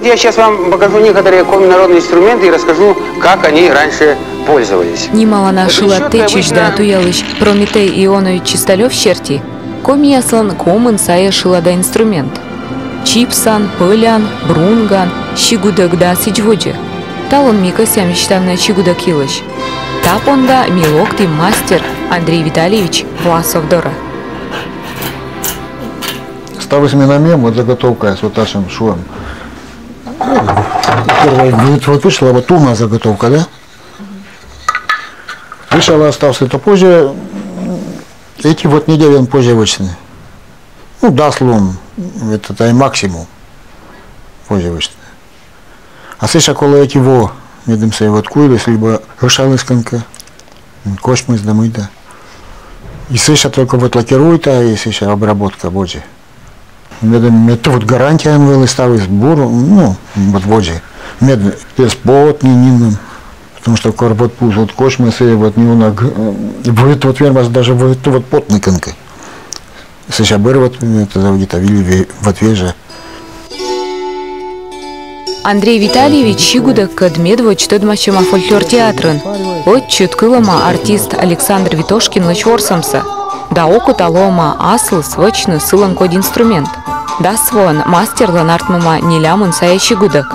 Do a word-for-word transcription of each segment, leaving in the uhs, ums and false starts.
Я сейчас вам покажу некоторые коми народные инструменты и расскажу, как они раньше пользовались. Нималана шылад тэчысь да туялысь Прометей Ионович Чисталёв серти, комияслӧн комын сайӧ шылада инструмент. Чипсан, пӧлян, брунган, сигудӧк да сідз водзӧ. Талун ми кӧсъям висьтавны сигудӧк йылысь. Та понда ми локтім мастер Андрей Витальевич Власов дорӧ. Ставыс менам эм, вот заготовка, вот татшӧм шуам. Первый вид, вот вышла, вот у нас заготовка, да? Вышла, остался, то позже, эти вот неделю он позже вышли. Ну, дас лун, это, это и максимум позже вышли. А сэсся колӧ ӧти во, медым сійӧ вот куйліс, либӧ ӧшаліс кӧнкӧ, косьмис да мый да. И сэсся только вот лакируйта, и сэсся обработка водзӧ. Медым, мед вот гарантияын вӧлі ставыс бур, ну, вот водзӧ. Мед эз пот ни нинӧм. Потому что кор вот пуз вот косьмис, и вот неуна г-, э, вот, вот вермас даже вот, вот потны кӧнкӧ. Сэсся бӧр вот, э, это заводита выль ве-, вот вежа. Андрей Витальевич сигудӧгкӧд медводз тӧдмасьӧма фольклор театрын. Ӧтчыд кылӧма артист Александр Витошкинлысь ворсӧмсӧ. Да окота лоӧма аслыс вӧчны сылӧн кодь инструмент. Дас воӧн мастерлӧн артмӧма нелямын сайӧ сигудӧк.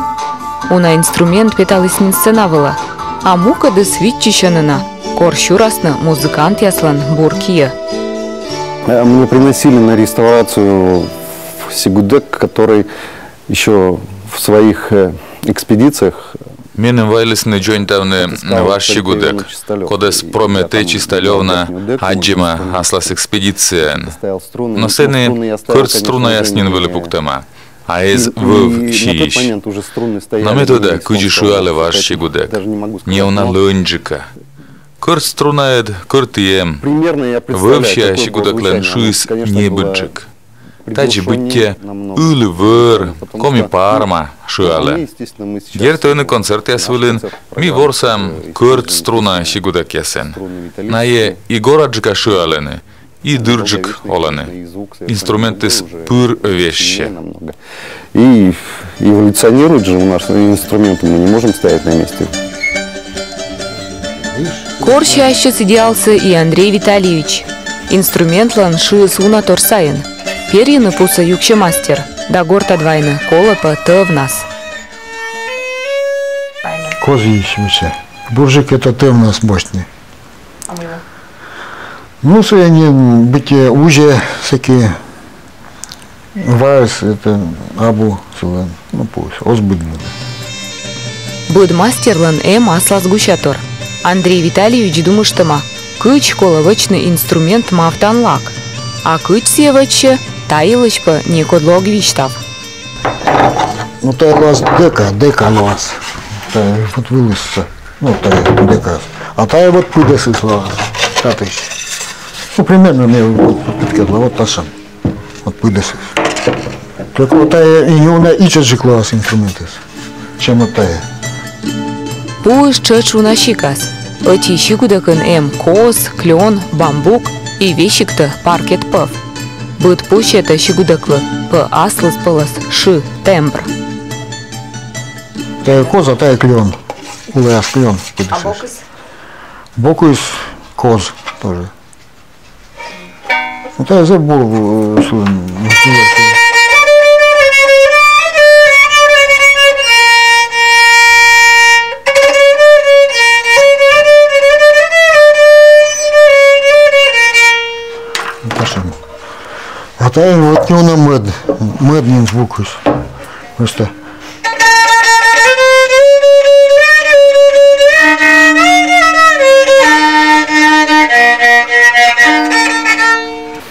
Уна инструмент петаліс нин сцена вылӧ. А мукӧдыс виччысьӧны на, кор сюрасны музыкантъяслӧн бур киӧ. Э, мне приносили на реставрацию сигудек, который ещё в своих, э, экспедициях. Меным вайлісны дзоньтавны важ сигудӧк, кодӧс Прометей Чисталёв на аддзӧма аслас экспедицияын. Но сэні кӧрт струнаяс нин вӧлі пуктӧма, а эз вӧв сиысь. Но ме тӧда, кыдзи шыалӧ важ сигудӧк. Неуна лӧньджыка. Кӧрт струнаыд кӧрт и эм. Вӧвся сигудӧклӧн шыыс небыдджык. Тадзи быттьӧ ылі вӧр, коми парма шыалӧ. Дерт, ӧні концертъяс вылын ми ворсам кӧрт струна сигудӧкъясӧн. Найӧ и гораджыка шыалӧны, и дырджык олӧны. Инструментыс пыр вежсьӧ. И эволюционирует же у нас инструмент, мы не можем стоять на месте. Корсьӧ ассьыс идеалсӧ и Андрей Витальевич. Инструментлӧн шыыс уна тор сайын. Перйыны пусӧ юксьӧ мастер, да гортад вайны колӧ пӧ тӧвнас. Козйысь вообще. Бурджык это тӧвнас босьтны. А мыйла? Ну, сійӧ нин быттьӧ узьӧ сэки, ваыс это абу сылӧн, ну, пусть, оз быдлы. Быд мастерлӧн эм аслас гусятор. Андрей Витальевич думыштӧма, кыдз колӧ вӧчны инструмент мавтан лак. А кыдз сійӧ вӧчсьӧ, та йылысь пӧ некодлы ог висьтав. Ну, тайӧ лоас дека, дека лоас. Тайӧ вот вылысса. Ну, тайӧ дека. А тайӧ вот пыдӧсыс лоас. Татысь. Ну, примерно ме вот пыдкӧдла, вот татшӧм. Вот пыдӧсыс. Только вот тайӧ и неуна ичӧтджык лоас инструментыс, чем вот тайӧ. Пуыс тшӧтш уна сикас. Ӧти сигудӧкын эм коз, клён, бамбук и весигтӧ паркет пӧв. Быд пу сетӧ сигудӧклы пӧ аслыспӧлӧс шы, тембр. Тайӧ коз, а тайӧ клён. Улас клён. А бокыс? Бокыс коз тоже. Ну, тайӧ зэв бур, э, сылӧн. Пошли. А тайӧ вот неуна мӧд, мӧд нин звукыс. Просто.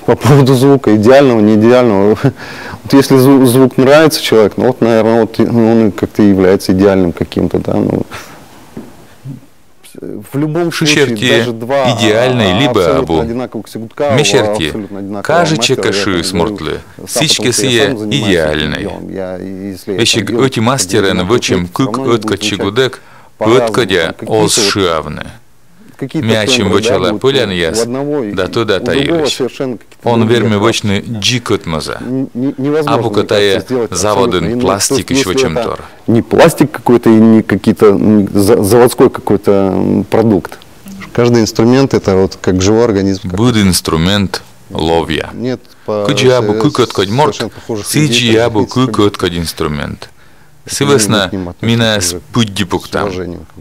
По поводу звука, идеального, не идеального. Вот если зву-, звук нравится человеку, ну вот, наверное, вот он и как-то является идеальным каким-то, да, ну. Шыӧ серти, идеальнӧй либӧ абу. Ме серти, кажитчӧ кӧ шыыс муртлы, сідзкӧ сійӧ идеальнӧй. Весиг ӧти мастерӧн вӧчӧм кык ӧткодь сигудӧк пӧткодя оз шыавны. Ме ачым вӧчала пӧлянъяс да тӧда та йылысь. Он вермы вӧчны дзик ӧтмоза. Абу кӧ тайӧ заводын пластикысь вӧчӧмтор. Не пластик какой-то и не какие-то, м, за-, заводской какой-то, м, продукт. Каждый инструмент — это вот как живой организм. Быд инструмент ловъя. Нет. Кыдзи абу кык ӧткодь морт, сідзи абу кык ӧткодь инструмент. Сы вӧсна ми найӧс пыдди пуктам.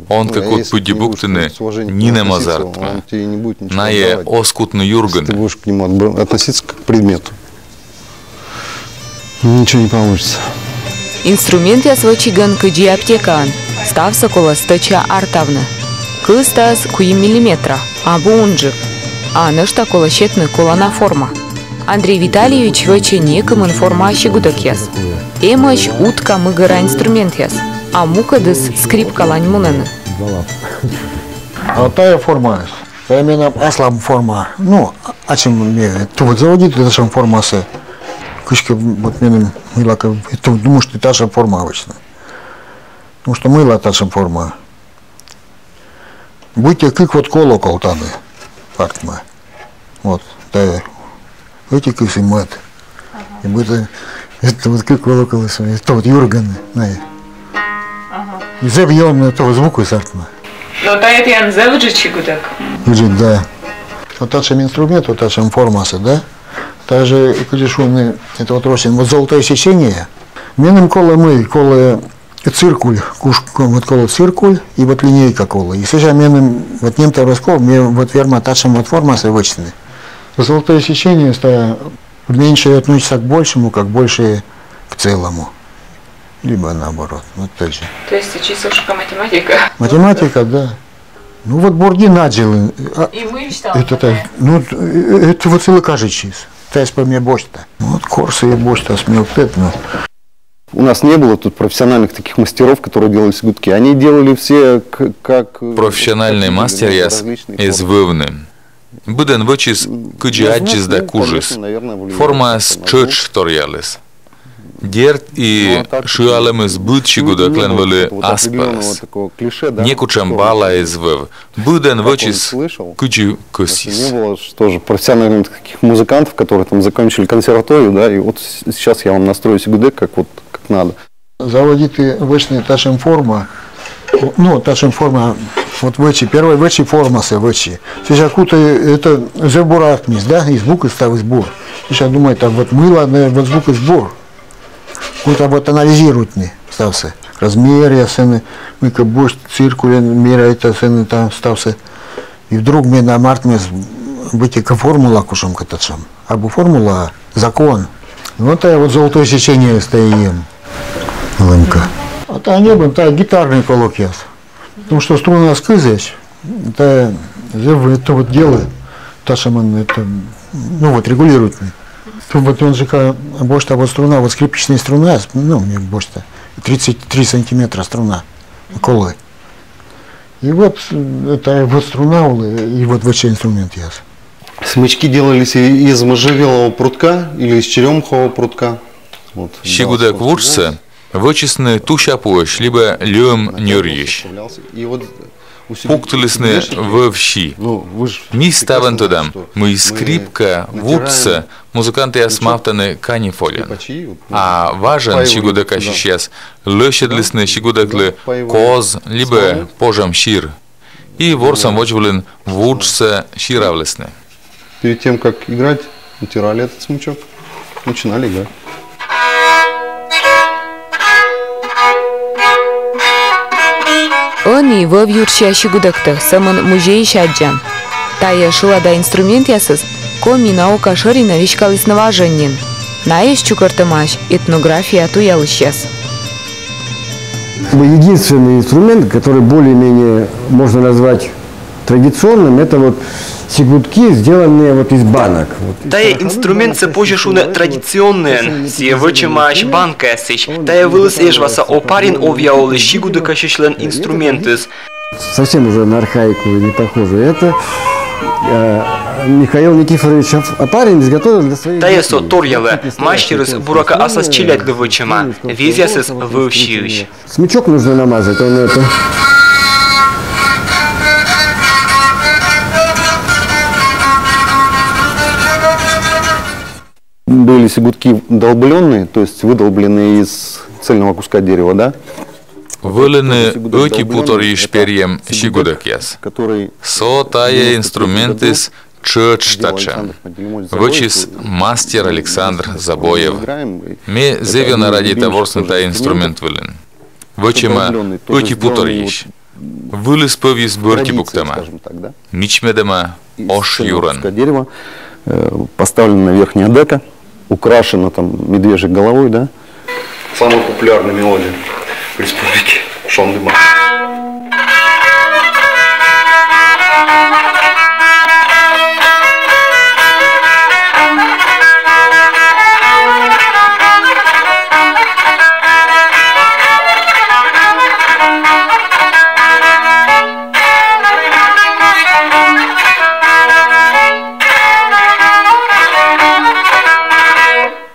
Он кӧ кут пыдди пуктыны, нинӧм оз артмы. Найӧ оз кутны юргыны. Ты будешь к нему отбр-, относиться как к предмету. Ничего не получится. Инструментъяс вӧчигӧн кыдзи аптекаын. Ставсӧ колӧ стӧча артавны. Кызтаыс куим миллиметра, абу унджык. А нӧшта колӧ сетны колана форма. Андрей Витальевич вӧчӧ некымын формаӧ сигудӧкъяс. Эмӧсь утка мыгӧра инструментъяс, а мукӧдыс скрипкалань мунӧны. А тайӧ форма, тайӧ менам аслам форма. Ну, ачым ме тувыд заводиті татшӧм формасӧ. Кыськӧ вот меным мыйлакӧ, ту-, думыштны татшӧм форма вӧчны. Потому что мыйла татшӧм форма. Быттьӧ кык вот колокол тані артмӧ. Вот, да. Ӧти кыв и мӧд. И быттьӧ, это вот кык колокол, это вот юрган, на. И зэв ёна, это вот звукыс артмӧ. Но тайӧ тіян зэв ыджыд сигудӧк. Ыджыд, да. Вот татшӧм инструмент, вот татшӧм формасӧ, да. Даже, кыдзи шуны, это вот росин, вот золотое сечение. Меным колӧ мый, колӧ циркуль, куш-, вот колӧ циркуль, и вот линейка колӧ. И сэсся меным, вот нем тайӧ оз ков, ме вот верма татшӧм вот формасӧ вӧчны. Золотое сечение, это меньшее относится к большему, как большее к целому. Либо наоборот, вот так же. То есть чисто шука математика? Математика, да. Ну вот бордін аддзылін. А, и мый висьталан, это, да? Ну, э, это вот сылы кажитчис. Тайӧс пӧ ме босьта. Вот корсӧ и босьта, смелпет, ну. У нас не было тут профессиональных таких мастеров, которые делали сигудки. Они делали все к-, как, э, профессиональнӧй мастеръяс эз вӧвны. Быдӧн вӧчис, кыдзи аддзис да кужис. Формаӧс тшӧтш торъяліс. Дерт, и шыалӧмыс быд сигудӧклӧн вӧлі ас пӧлӧс. Некутшӧм бала эз вӧв. Быдӧн вӧчис, кыдзи кӧсйис. Не было же тоже профессиональных таких музыкантов, которые там закончили консерваторию, да, и вот с-, сейчас я вам настрою сигудек, как вот, как надо. Заводиті вӧчны татшӧм форма, ну, татшӧм форма, вот вӧчи, первой вӧчи формасӧ, вӧчи. Сэсся кутӧ, это, зэв бур артмис, да, и звукыс ставыс бур. Сэсся думайта, вот мыйла, наверно, вот звукыс бур. Кутӧ вот анализируйтны ставсӧ. Размеръяс сэні, мыйкӧ босьт, циркульӧн мерайтӧ сэні там ставсӧ. И вдруг менам артмис быттьӧкӧ формула кутшӧмкӧ татшӧм. Абу формула, а закон. И вот тайӧ вот золотое сечение тайӧ эм. Лымка. А тайӧ небӧн, тайӧ гитарнӧй колокъяс. Потому что струна кызьӧсь, тайӧ зэв, это вот дело, татшӧмӧн это, ну вот, регулируйтны. То вот он же ка-, босьта вот струна, вот скрипичнӧй струна, ну, не босьта, тридцать три сантиметра струна колӧ. И вот, э, тайӧ вот струна, и вот вӧчӧ инструментъяс. Смычки делались и-, из можжевелового прутка или из черемухового прутка. Вот. Сигудӧк вуджсӧ вӧчисны тусяпуысь либӧ льӧм ньӧрйысь. Пуктылісны вӧв си. Ми ставӧн тӧдам, мый скрипка вуджсӧ музыкантъяс мавтӧны канифольӧн. А важӧн сигудӧкасьысьяс лӧсьӧдлісны сигудӧклы коз либӧ пожӧм сир. И ворсӧм водзвылын вуджсӧ сиравлісны. Перед тем, как играть, натирали этот смычок, начинали играть. Ӧні вӧв юрсиа сигудӧктӧ сӧмын музейысь аддзан. Тайӧ шылада инструментъясыс коми наука шӧринӧ веськалісны важӧн нин. Найӧс чукӧртӧмаӧсь этнография туялысьяс. Единственный инструмент, который более-менее можно назвать традиционным, это вот сигудки, сделанные вот из банок. Вот. Тайӧ инструментсӧ позьӧ шуны традиционнӧйӧн, сійӧ вӧчӧмаӧсь банкаясысь. Тайӧ вӧліс Эжваса Опарин овъя олысь сигудӧкасьысьлӧн инструментыс. Совсем уже на архаику не похоже. Это э, Михаил Никифорович Оп- Опарин изготовил для своей... Тайӧ со торъялӧ. Мастерыс, буракӧ, аслас челядьлы вӧчӧма. Везъясыс вӧв сиысь. Смычок нужно намазать, он это... Были сигудки долбленные, то есть выдолбленные из цельного куска дерева, да? Вӧліны ӧти путорйысь перйӧм сигудӧкъяс. Со тайӧ инструментыс тшӧтш татшӧм. Вӧчис мастер Александр Забоев. Ме зэв ёна радейта ворсны тайӧ инструмент вылын. Вӧчӧма ӧти путорйысь. Вылыс пӧвйыс бӧрти пуктӧма. Мичмӧдӧма ош юрӧн. Дерево, э, поставлена верхняя дека, украшена там медвежьей головой, да? Самая популярная мелодия в республике. Шондыбан.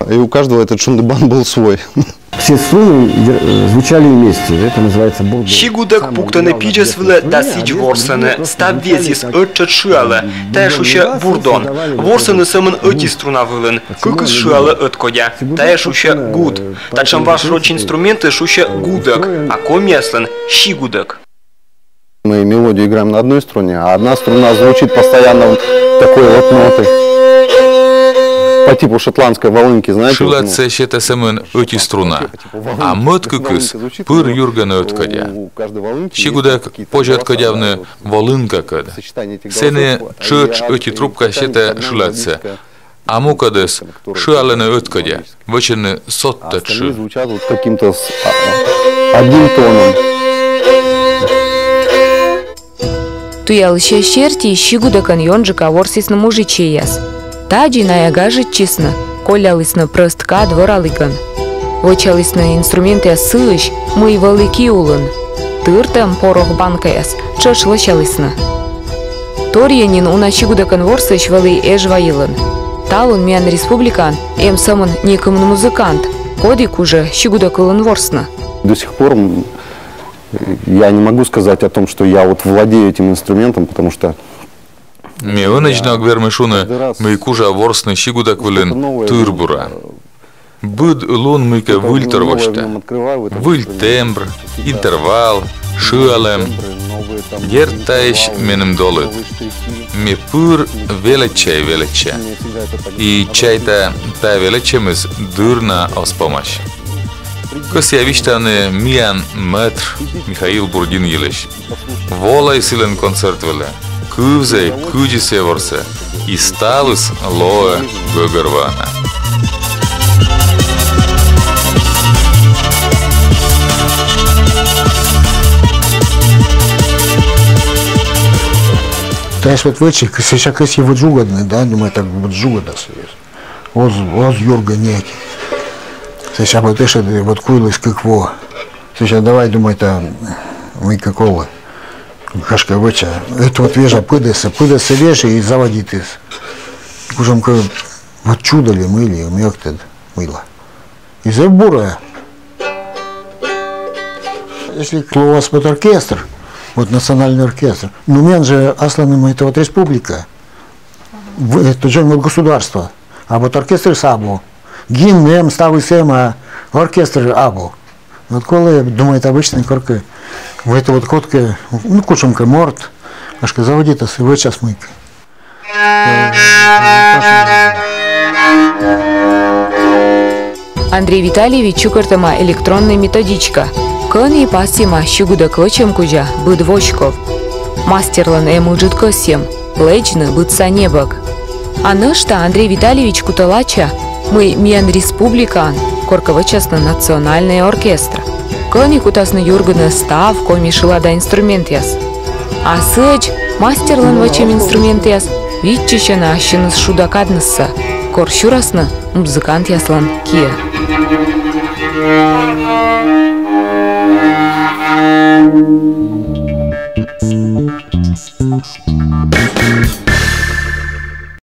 И у каждого этот шундыбан был свой. Все струны звучали вместе. Это называется бурдон. Сигудӧк пуктӧны пидзӧс вылӧ да сідз ворсӧны. Став везйыс ӧттшӧтш шыалӧ. Тайӧ шусьӧ бурдон. Ворсӧны сӧмын ӧти струна вылын. Кыкыс шыалӧ ӧткодя. Тайӧ шусьӧ гуд. Татшӧм важ роч инструментыс шусьӧ гудӧк, а комияслӧн сигудӧк. Мы мелодию играем на одной струне, а одна струна звучит постоянно вот такой вот ноты. По типу шотландской волынки, знаете, вот, ну. Шыладсӧ сетӧ сӧмын ӧти струна, а мӧд кыкыс пыр юргӧн ӧткодя. Сигудӧк позьӧ ӧткодявны волынкакӧд. Сэні тшӧтш ӧти трубка сетӧ шыладсӧ. А мукӧдыс шыалӧны ӧткодя, вӧчӧны содтӧд шыв. Остальные звучат вот каким-то с-, а, а, одним тоном. Туялысьяс серти, сигудӧкӧн ёнджыка ворсісны мужичӧйяс. Тадзи найӧ гажӧдчисны, коллялісны прӧст кад вӧралігӧн. Вӧчалісны инструментъяс сыысь, мый вӧлі ки улын. Тыртӧм порох банкаяс тшӧтш лӧсялісны. Торйӧн нин уна сигудӧкӧн ворсысь вӧлі Эжва йылын. Талун миян республикаын эм сӧмын некымын музыкант, коді кужӧ сигудӧк вылын ворсны. До сих пор, м, я не могу сказать о том, что я вот владею этим инструментом, потому что... Ме ӧнӧдз на ог вермы шуны, мый кужа ворсны сигудӧк вылын тыр-бура. Быд лун мыйкӧ выльтор восьта. Выль тембр, интервал, шыалӧм. Дерт, таысь меным долыд. Ме пыр велӧдча и велӧдча. И чайта, та велӧдчӧмыс дыр на оз помась. Кӧсъя висьтавны миян мэтр Михаил Бурдин йылысь. Волӧй сылӧн концерт вылӧ, кывзӧй, кыдзи сійӧ ворсӧ, и ставыс лоӧ гӧгӧрвоана. Тайӧс вот вӧчи, сэсся кӧсйи вот жугӧдны, да, думайта, вот жугӧдас. Оз, оз юргӧ некӧн. Сэсся вот эшӧ вот куйлысь кык во. Сэсся давай, думайта, мыйкӧ колӧ. Гашкӧ, вӧча. Это вот вежа пыдӧссӧ, пыдӧссӧ вежи и заводитіс. Кутшӧмкӧ вот чудо ли, мый ли, ме ог тӧд, мыйла. И зэв бура. Если к слову вот оркестр, вот национальный оркестр, ну, миян жӧ асланым это вот республика. В-, это жӧ вот государство. А вот оркестрыс абу. Гимн эм, ставыс эм, а оркестр абу. Вот колӧ, думайта, обычный коркӧ, в это вот кодкӧ, ну, кутшӧмкӧ морт, гашкӧ, заводитас и вӧчас мыйкӧ. Андрей Витальевич чукӧртӧма электроннӧй методичка, кӧні пасйӧма сигудӧк вӧчӧм кузя быд воськов. Мастерлӧн эм ыджыд кӧсйӧм лэдзны быдса небӧг. А нӧшта Андрей Витальевич кутӧ лача, мый миян республикаын коркӧ вӧчасны национальнӧй оркестр, кӧні кутасны юргыны став коми шылада инструментъяс. А сыӧдз мастерлӧн вӧчӧм инструментъяс виччысьӧны ассьыныс шуда кадныссӧ, кор сюрасны музыкантъяслӧн киӧ.